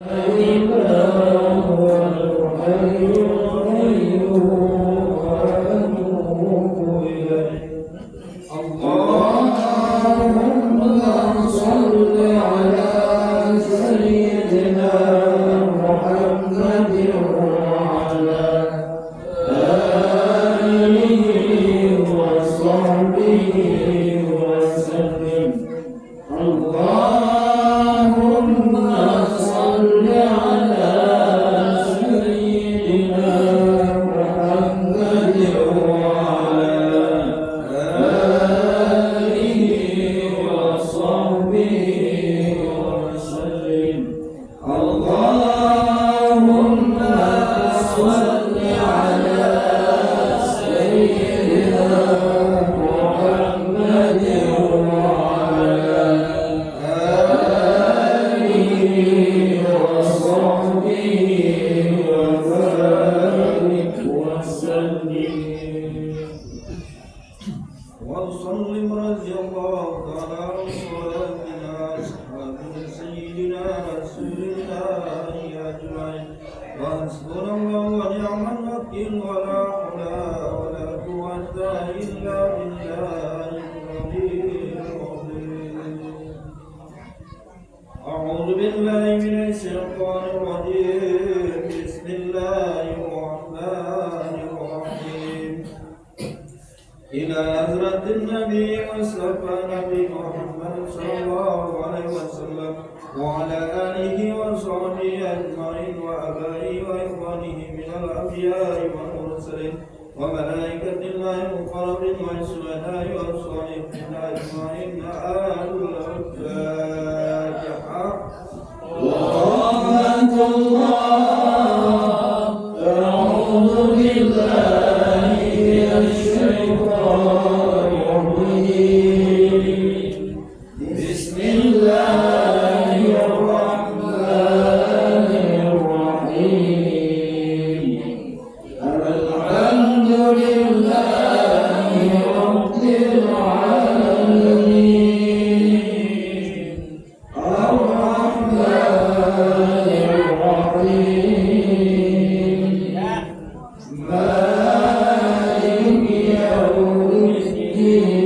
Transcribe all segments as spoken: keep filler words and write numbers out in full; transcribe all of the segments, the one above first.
إلا هو الحي القيوم وأتوب إليه. اللهم صل على سيدنا محمد وعلى آله وصحبه وسلم. اللهم صل على سيدنا محمد وعلى آله وصحبه وسلم. اللهم صل على سيدنا محمد وعلى آله وصحبه وبارك وسلم. وسلم رضي الله تعالى عن ساداتنا أصحاب سيدنا رسول الله أجمعين. وحسبنا الله ونعم الوكيل، ولا حول ولا قوة إلا بالله العلي العظيم. أعوذ بالله من الشيطان الرجيم. بسم الله الرحمن الرحيم. إلى حضرة النبي المصطفى نبي محمد صلى الله عليه وسلم وعلى آله وصحبه أجمعين وآبائه وإخوانه من الأنبياء والمرسلين وملائكة الله المقربين والشهداء والصالحين أجمعين. أهل الفاتحة. ورحمة الله. أعوذ بالله من الشيطان الرجيم. بسم الله الرحمن الرحيم. الحمد لله رب العالمين. الرحمن الرحيم. مالك يوم الدين.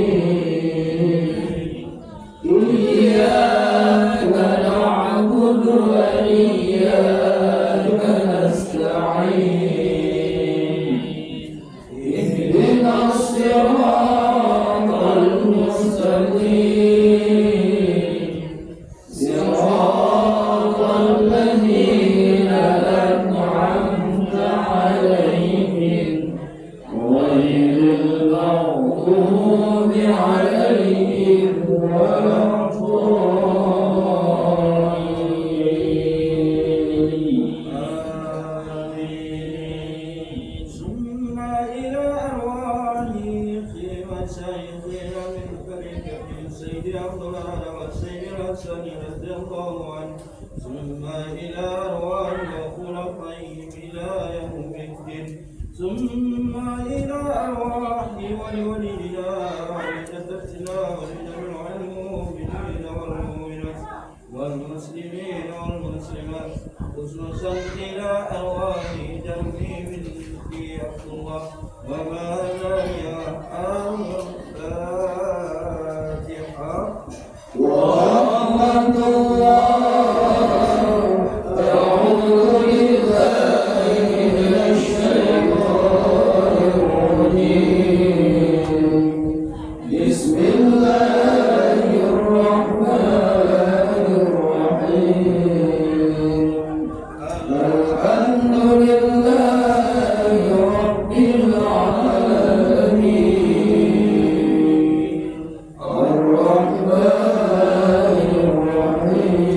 إياك نعبد وإياك نستعين. اهدنا الصراط المستقيم. صراط الذين أنعمت عليهم غير المغضوب عليهم ولا الضالين. آمين. ثم إلى أرواح ومشايخنا من طريقة سيدي عبد الله والسيد الحسن رضي الله عنه، ثم إلى أرواح خلفائهم إلى يوم الدين، ثم إلى أرواح ولولينا وجدتنا وجميع المؤمنين والمؤمنات والمسلمين والمسلمات، خصوصا إلى أرواح جميع ولي عبد الله وما لا يحال الفاتحة. ورحمة الله. أعوذ بالله من الشيطان الرجيم. بسم الله الرحمن الرحيم. الحمد لله رب العالمين. الرحمن الرحيم.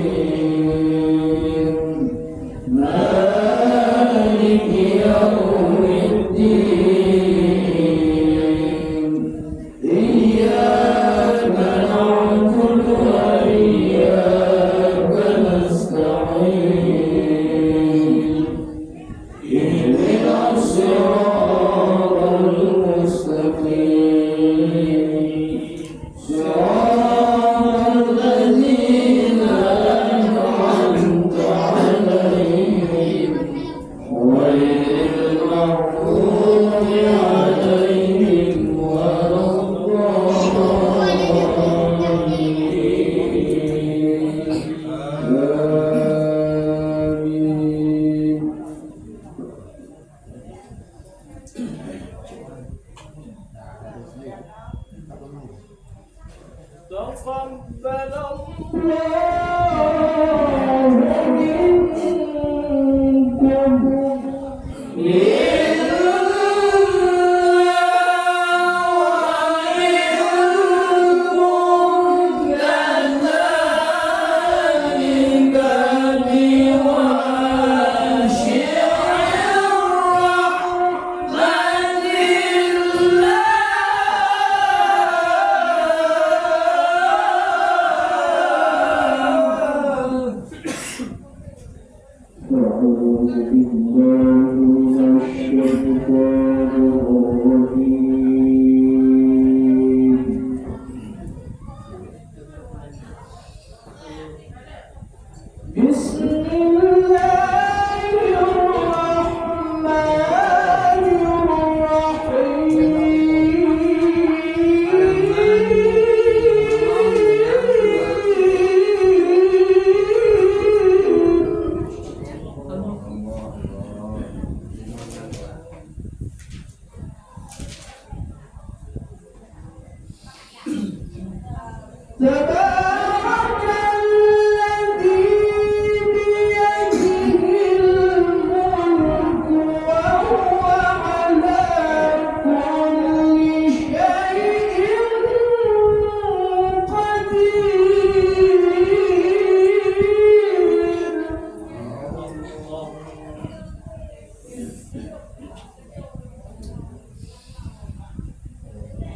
أعوذ بالله من الشيطان الرجيم. بسم الله الرحمن الرحيم. تبارك الذي بيده الملك وهو على كل شيء قدير.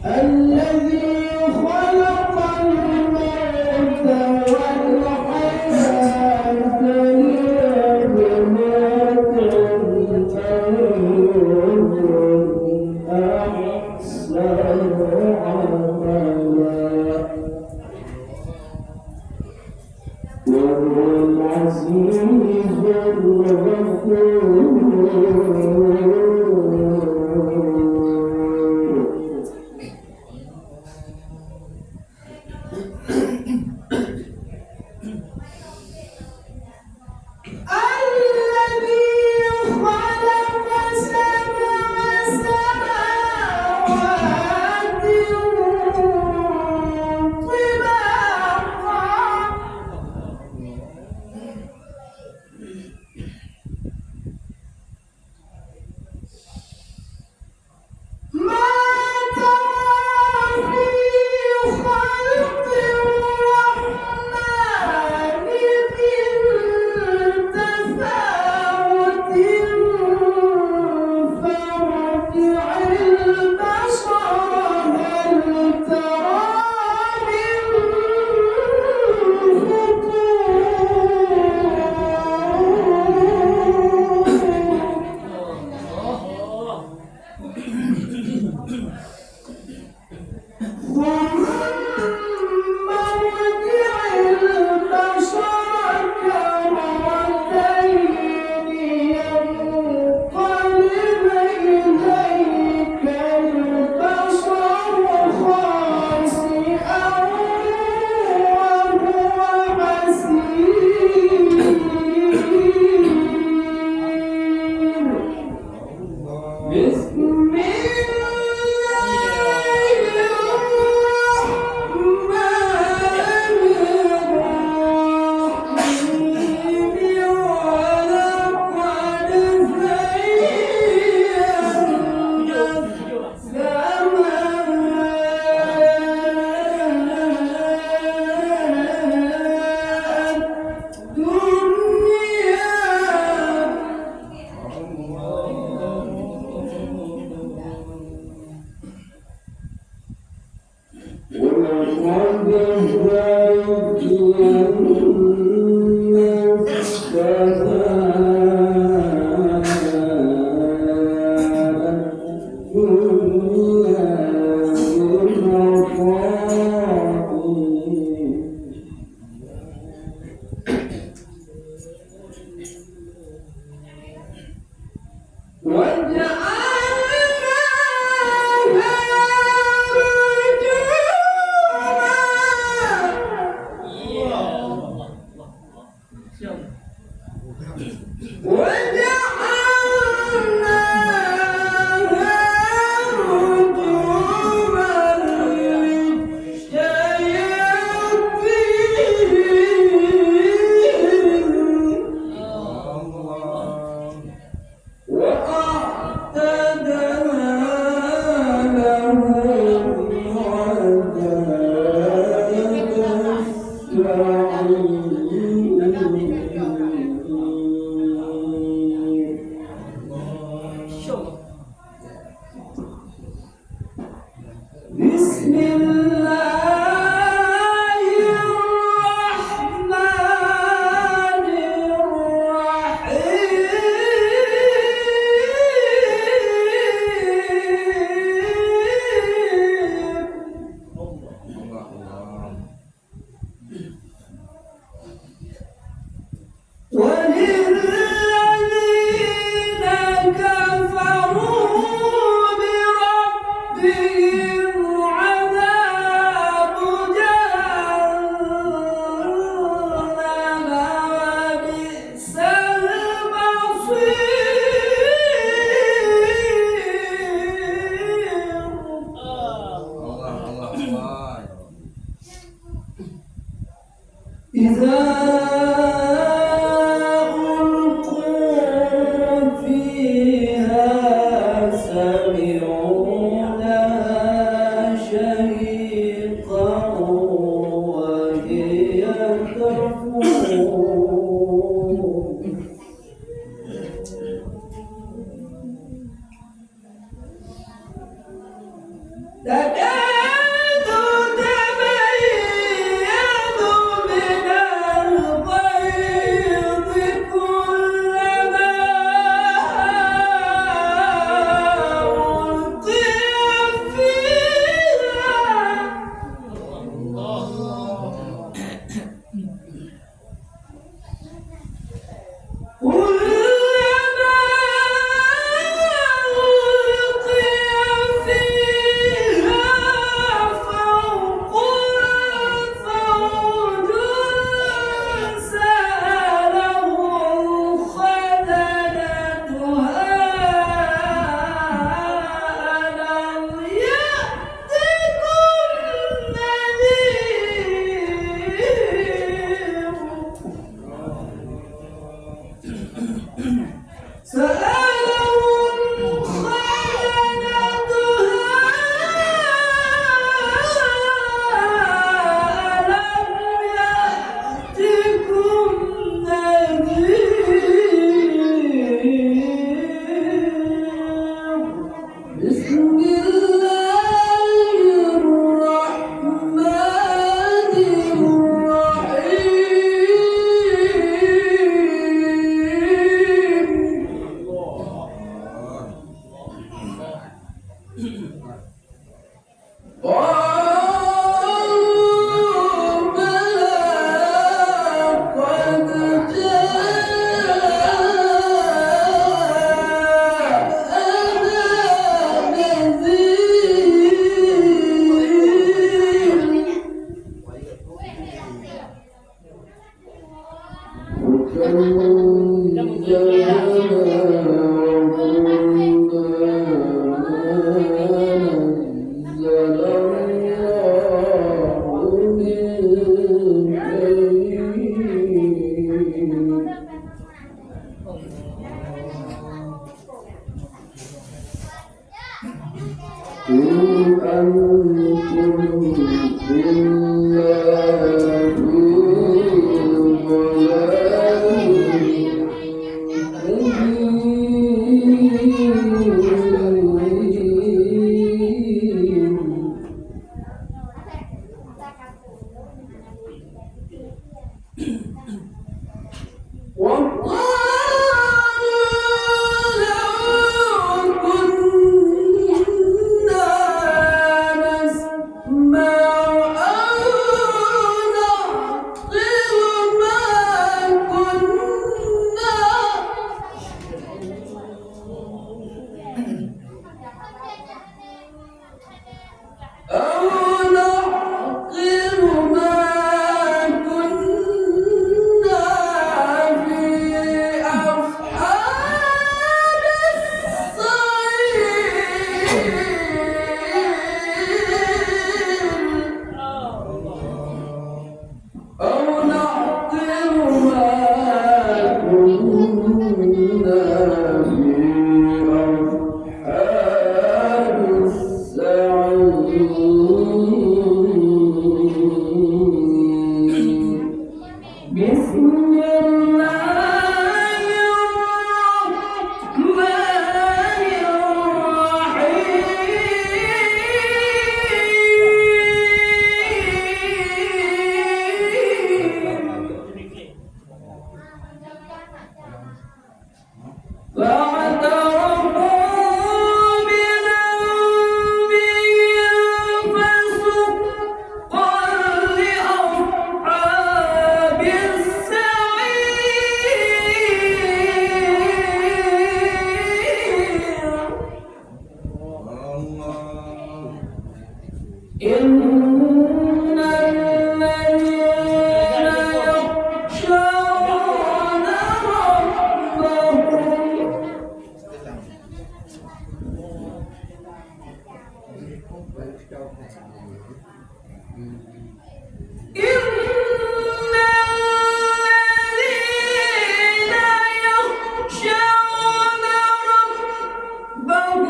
الذي خلق الموت والحياة ليبلوكم أيكم أحسن عملا. وهو العزيز الغفور. الذي خلق سبع سماوات طباقا ما ترى في خلق الرحمن من تفاوت فارجع البصر هل ترى من فطور. ثم ارجع البصر كرتين ينقلب إليك البصر خاسئا وهو حسير. بسم الله الرحمن الرحيم. ولقد زينا السماء الدنيا. ولقد زينا السماء الدنيا بمصابيح. وجعلناها رجوما. وجعلناها رجوما للشياطين. وأعتدنا لهم عذاب السعير. تكاد تميز من الغيظ كلما ألقي فيها كلما ألقي فيها فوج سألهم خزنتها ألم يأتكم نذير سألهم خزنتها ألم يأتكم نذير بسم الله الرحمن الرحيم. قالوا بلى قد جاءنا نذير إن أنتم إلا في ضلال مبين. وقالوا لو كنا نسمع أو نعقل ما كنا أو نعقل ما كنا في أصحاب السعير. أو نعقل ما كنا في أصحاب السعير. بسم الله الرحمن الرحيم. فاعترفوا بذنبهم فسحقا لأصحاب السعير. إن الذين يخشون ربهم إن الذين يخشون ربهم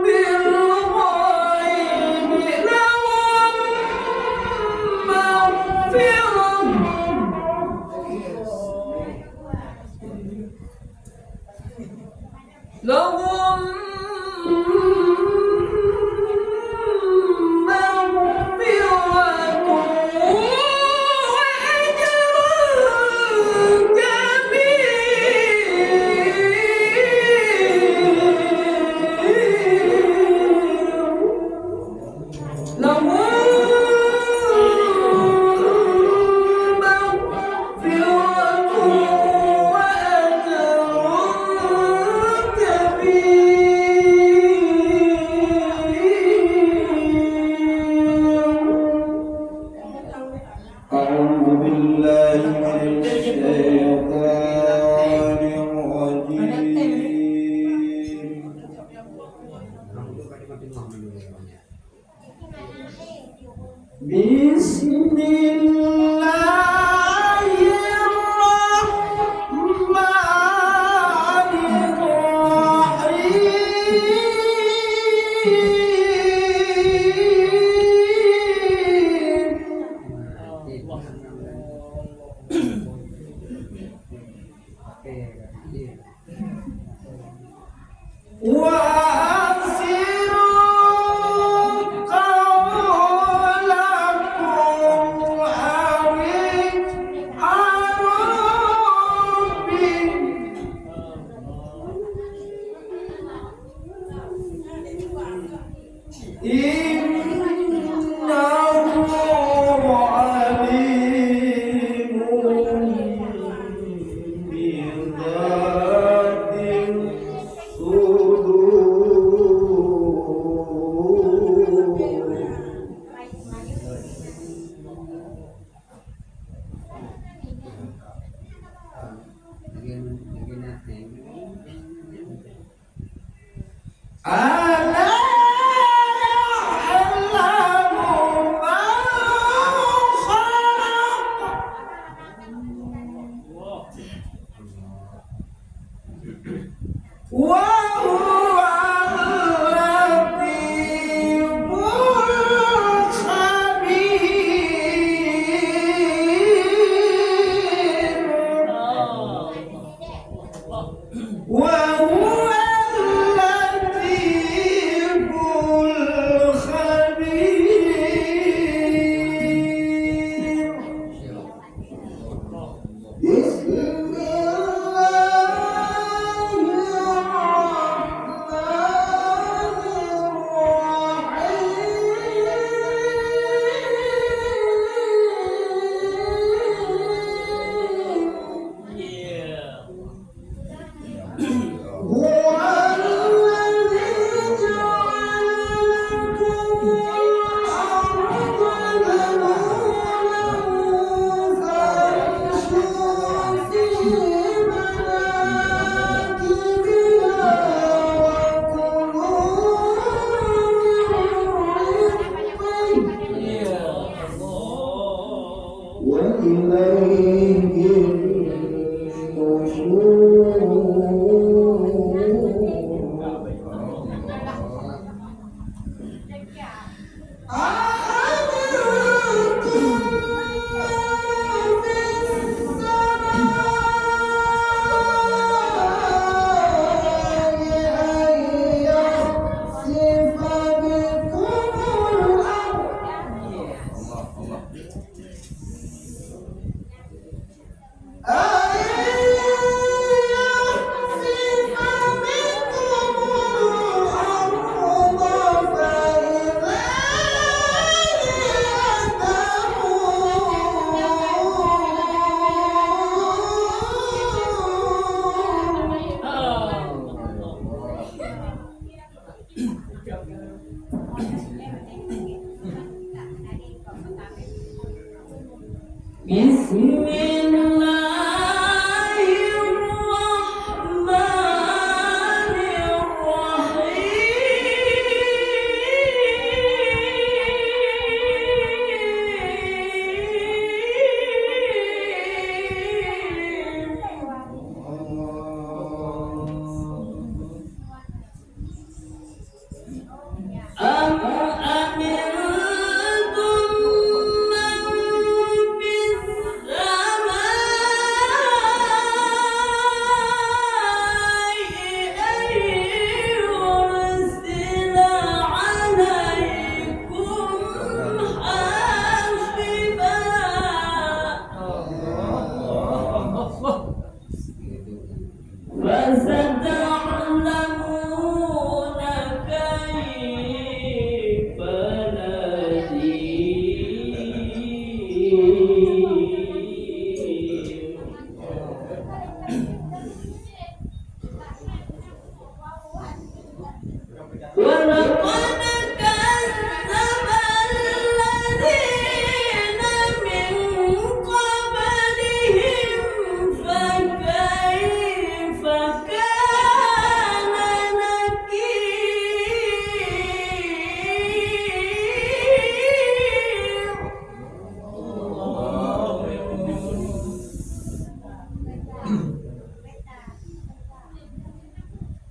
بالغيب لهم مغفرة لهم Wa asirru qaulakum aw ijharu bih. Innahu alimun bidzatish sudur. Ala ya'lamu man khalaq. Wa huwal latiful khabir. Wa huwal latiful khabir. Bismillahirrahmanirrahim. هو الذي جعل لكم الأرض ذلولا فامشوا في مناكبها وكلوا من رزقه. وإليه النشور. أأمنتم من في السماء أن يخسف بكم الأرض. Bismillahirrahmanirrahim. أم أمنتم من في السماء أن يرسل عليكم حاصبا. فستعلمون كيف نذير. ولقد كذب الذين من قبلهم فكيف كان نكير.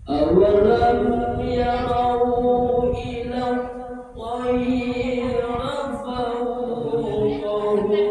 أولم يروا إلى الطير فوقهم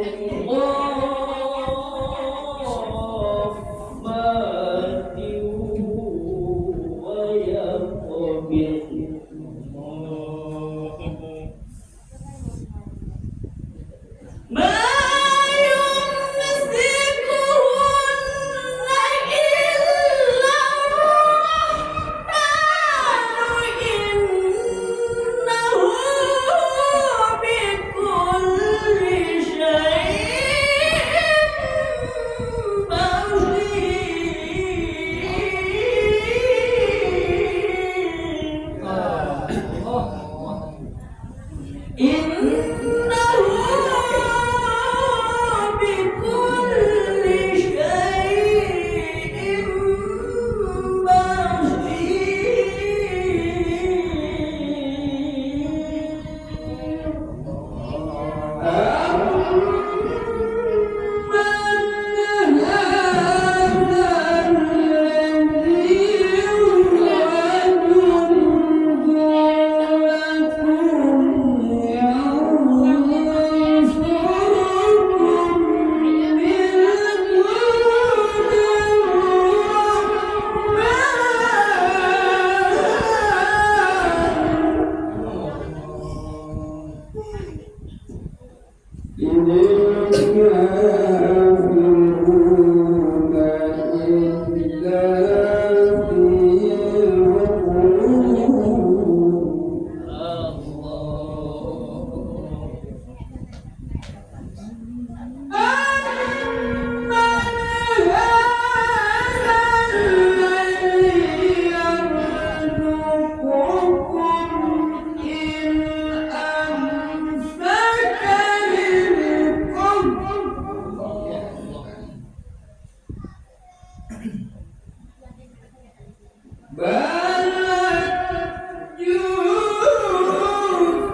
بل لجوا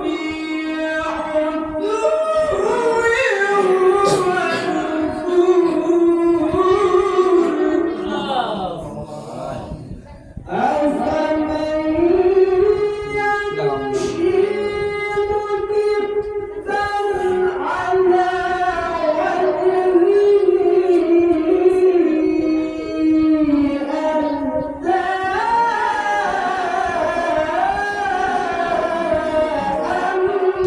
في عتو ونفور. أفمن يمشي مكبا على وجهه أهدى أمن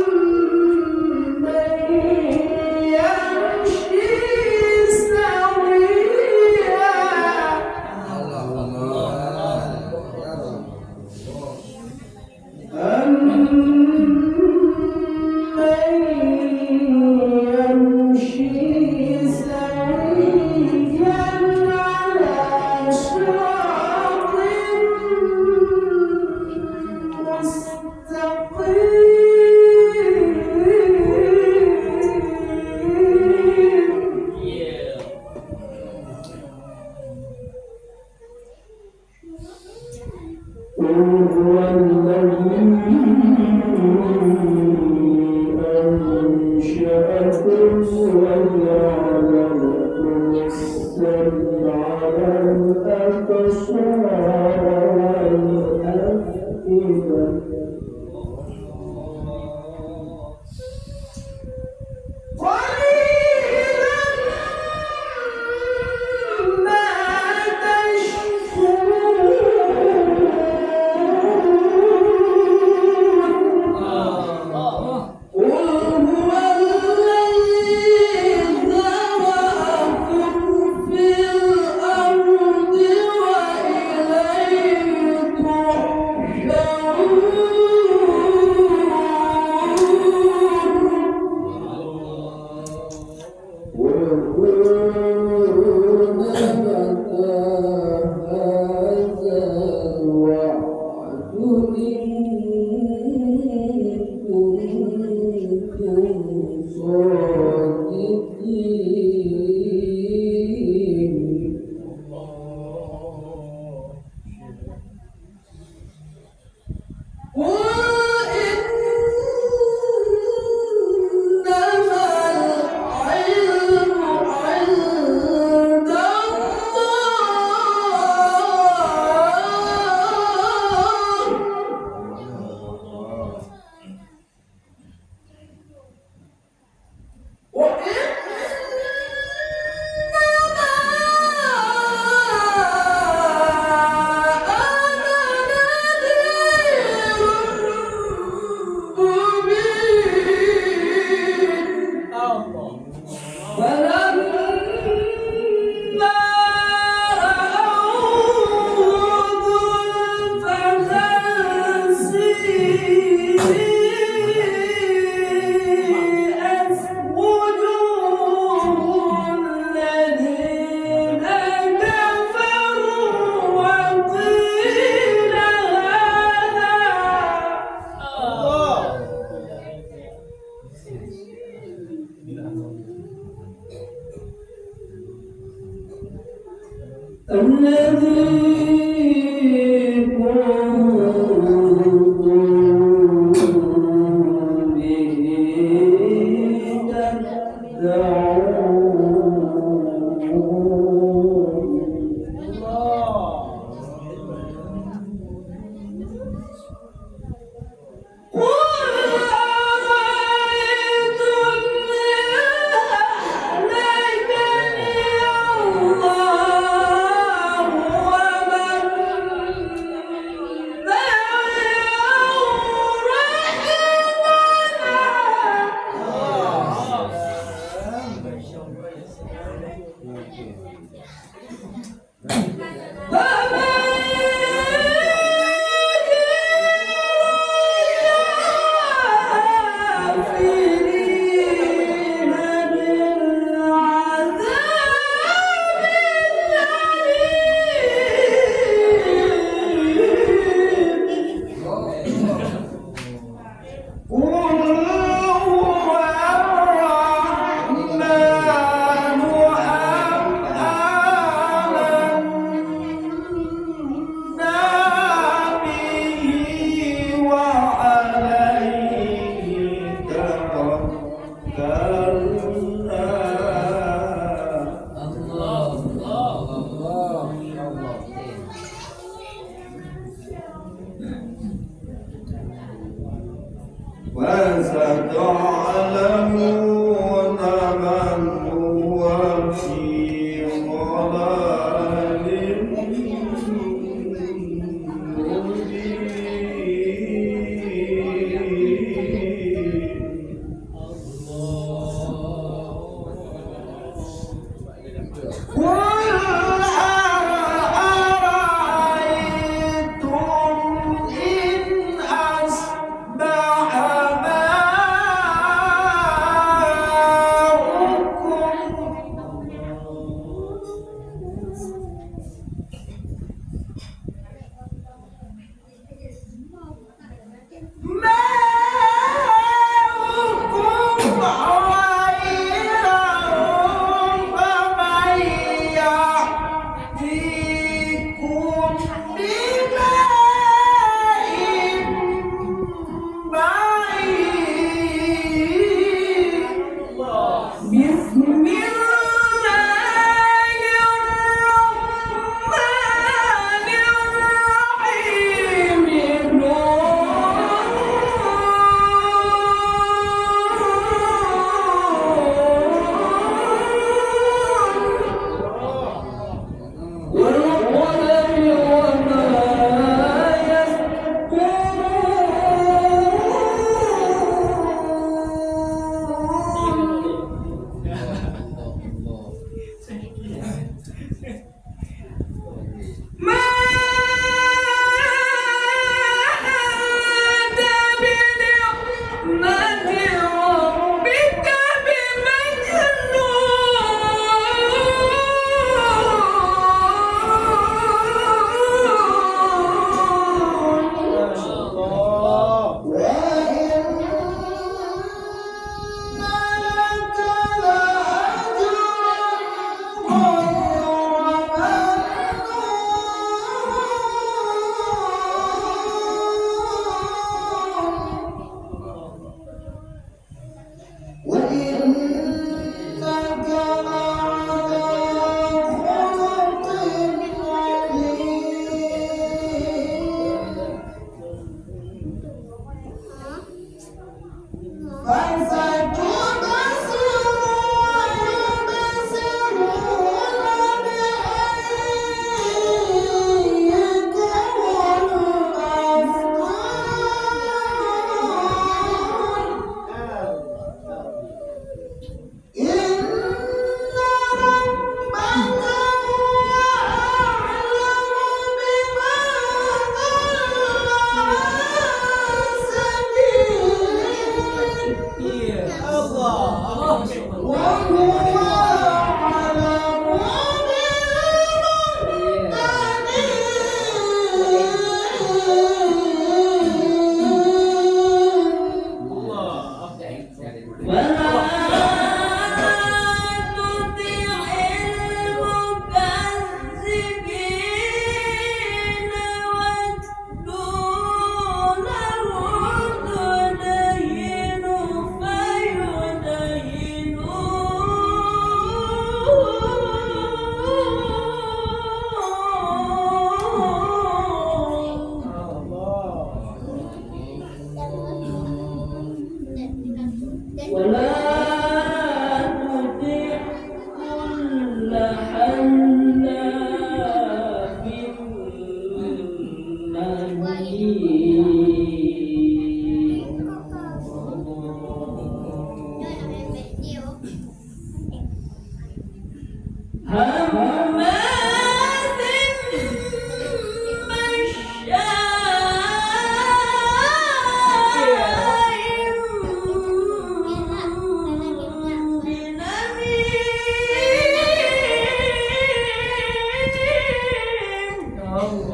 يمشي سويا. أمن يمشي سويا على صراط مستقيم. قل هو الذي أنشأكم وجعل لكم السمع والأبصار والأفئدة. قليلا ما تشكرون. قل هو الذي ذرأكم في الأرض وإليه تحشرون. قل متى هذا الوعد إن كنتم صادقين. قل إنما العلم عند الله. فلما رأوه زلفة سيئت وجوه الذين كفروا وقيل هذا الذي كنتم به تدعون. قل أرأيتم إن أهلكني الله ومن معي أو رحمنا قل هو الرحمن أم أنا Allah.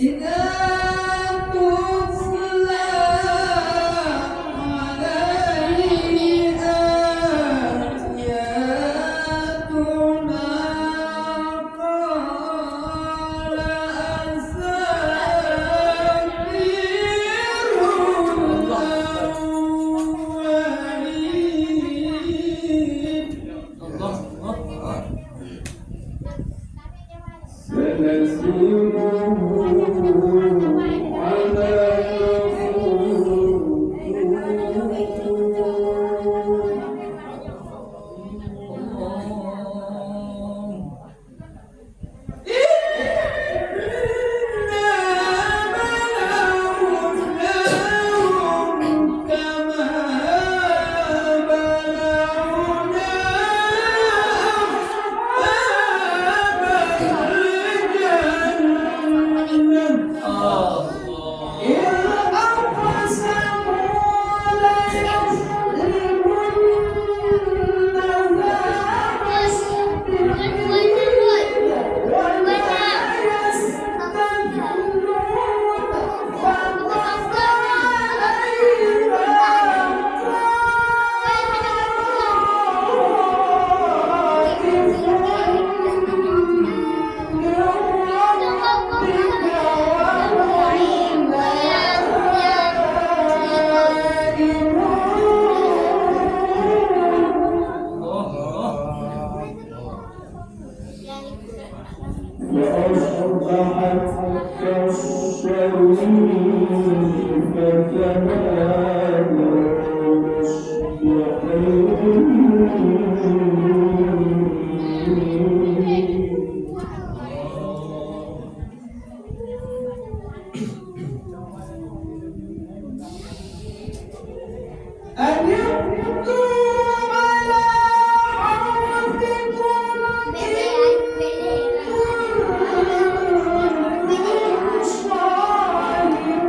إذا تتلى عليه آياتنا قال أساطير الأولين. سنسمه على الخرطوم. إنا بلوناهم كما بلونا أصحاب الجنة إذ أقسموا ليصرمنها مصبحين ولا يستثنون فطاف عليها طائف فأصبحت كالصريم فتنادوا مصبحين. أن اغدوا على حرثكم إن كنتم صارمين.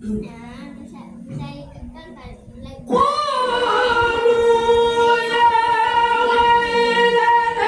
Qalu ya waylana inna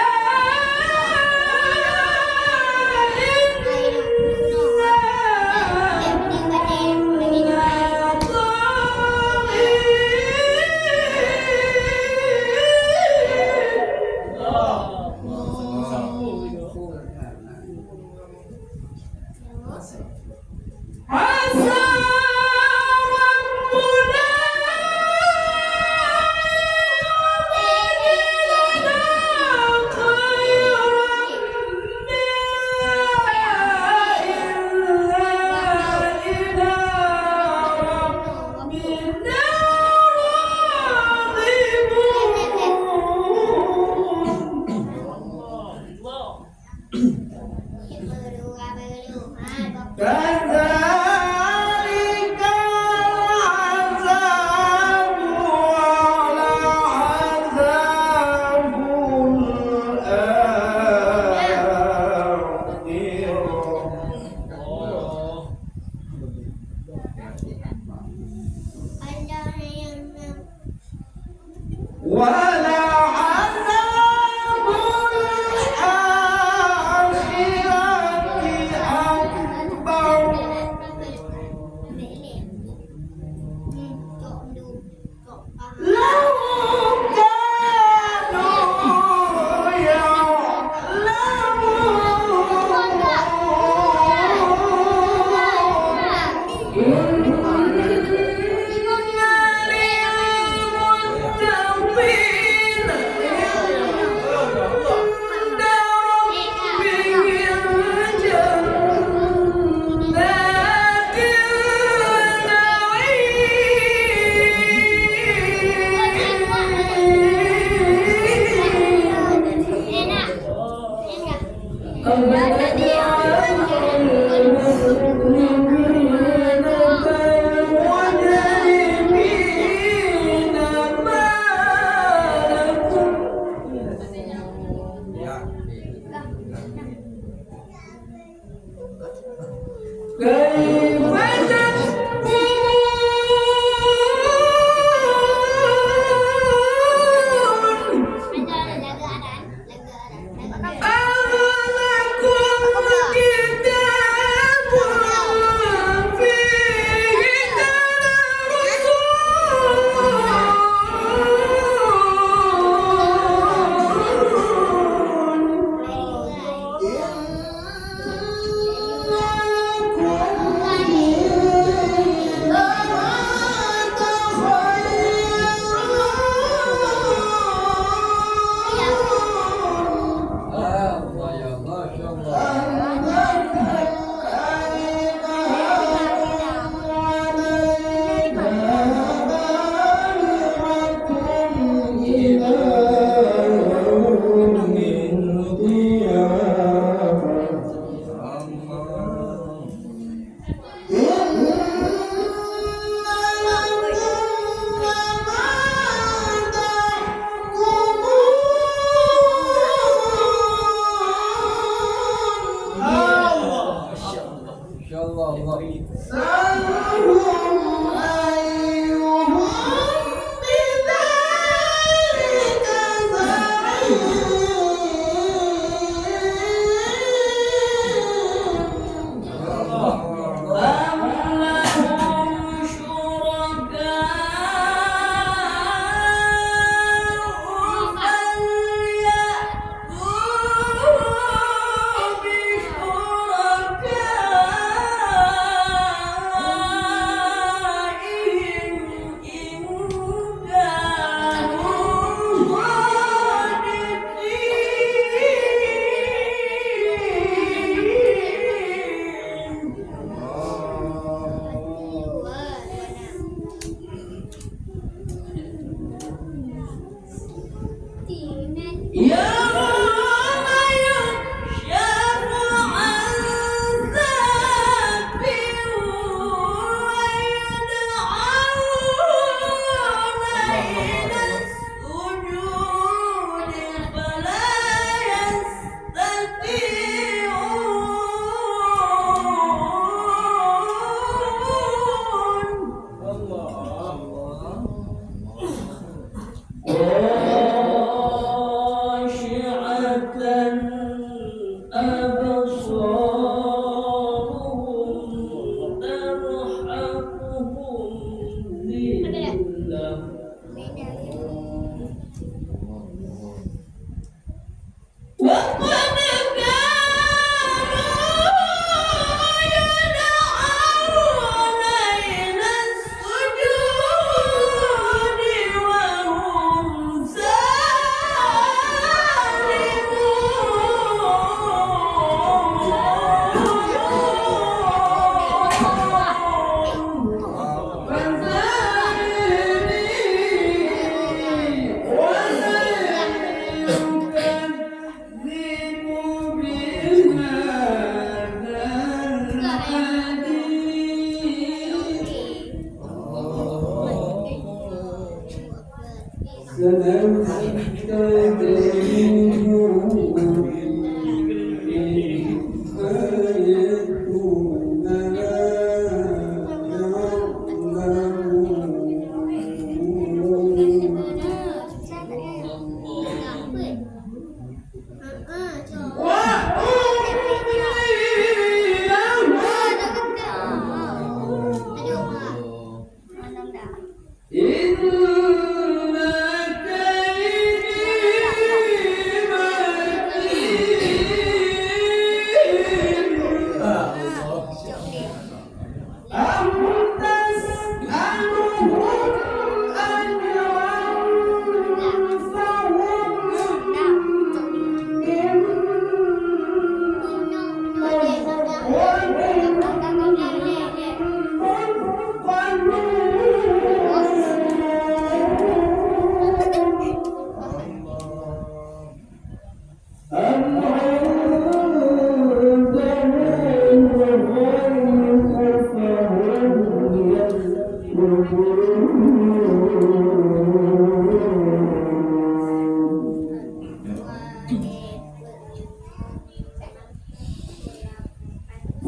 كذلك العذاب ولعذاب الآخرة. ولعذاب الآخرة أكبر. لو كانوا يعلمون. إن للمتقين عند ربهم جنات النعيم.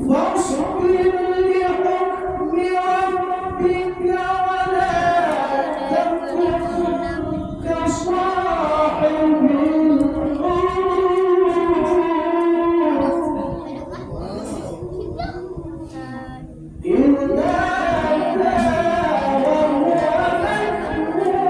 فاصبر لحكم ربك ولا تكن كصاحب الحوت إذ نادى وهو مكظوم.